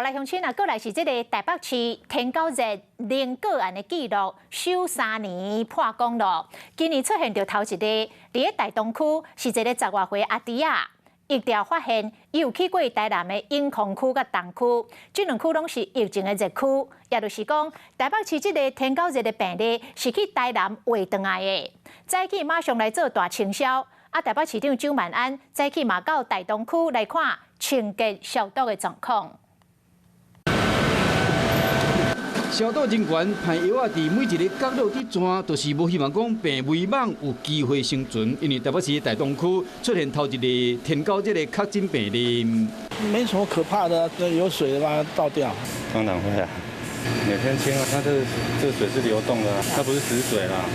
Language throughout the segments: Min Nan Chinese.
好來，鄉親啊，過來是這个台北市天狗熱零個案的記錄，首3年破紀錄。今年出現著頭一个，佇咧大東區是一个十外歲阿弟仔，疫調發現，伊有去過台南的永康區佮東區，這兩區攏是疫情的熱區，也就是講，台北市這个天狗熱的病例是去台南挖轉來的。早起馬上來做大清消，啊，台北市長蔣萬安早起嘛到大東區來看清潔消毒的狀況。消毒人員派藥仔佇每一个角落佇轉，就是無希望講病危蠓有機會生存。因為台北市大東區出現頭一例天狗熱的確診病例。沒什麼可怕的，有水把它倒掉。當然會啊，每天清啊，它這水是流動的，它不是死水啦。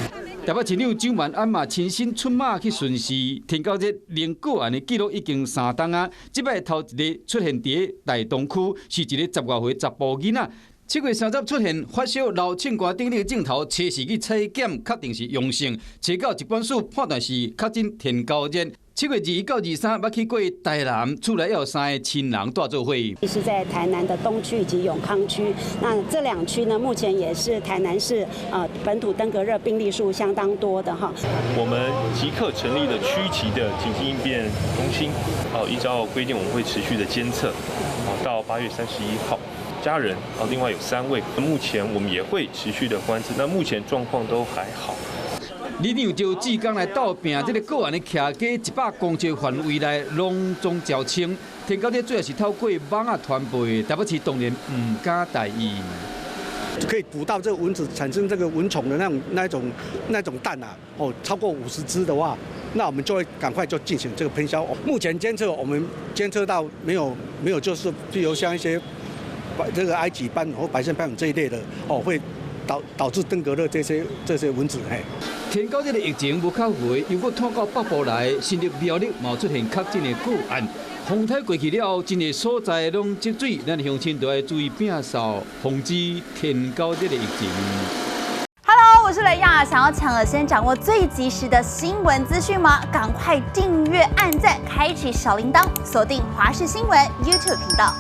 台北市長蔣萬安嘛親身出馬去巡視，天狗熱零個案的記錄已經3冬啊，這擺頭一个出現佇大東區，是一个十外歲查埔囡仔。7月30出現發燒、流清汗等等症頭，測試去採檢，確定是陽性。查到疾管署判斷是確診天狗熱。7月21到23，捌去過台南，厝內有三个親人蹛做伙。是在台南的東區以及永康區，那這兩區呢，目前也是台南市本土登革熱病例數相當多的哈。我們即刻成立了區級的緊急應變中心，哦，依照規定我們會持續的監測，到8月31號。家人啊，另外有三位，目前我們也會持續的關注。那目前狀況都還好。里長就志工來鬥拚，這个個案的徛家100公尺範圍內攏總繳清。天狗熱主要是透過蠓仔傳播，台北市當然毋敢大意。可以捕到這個蚊子產生這個蚊蟲的那種蛋啊，哦，超過50隻的話，那我們就會趕快就進行這個噴消。目前監測，我們監測到沒有，就是譬如像一些這個埃及斑或白線斑這一類的，哦，會導致登革熱這些蚊子嘿。天狗熱的疫情無較回，又閣拖到北部來，新竹苗栗嘛出現確診的個案。風颱過去了後，真濟所在攏積水，咱鄉親都愛注意摒掃，防止天狗熱的疫情。 Hello，我是雷亞，想要搶先掌握最及時的新聞資訊嗎？趕快訂閱、按讚、開啟小鈴鐺，鎖定華視新聞 YouTube 頻道。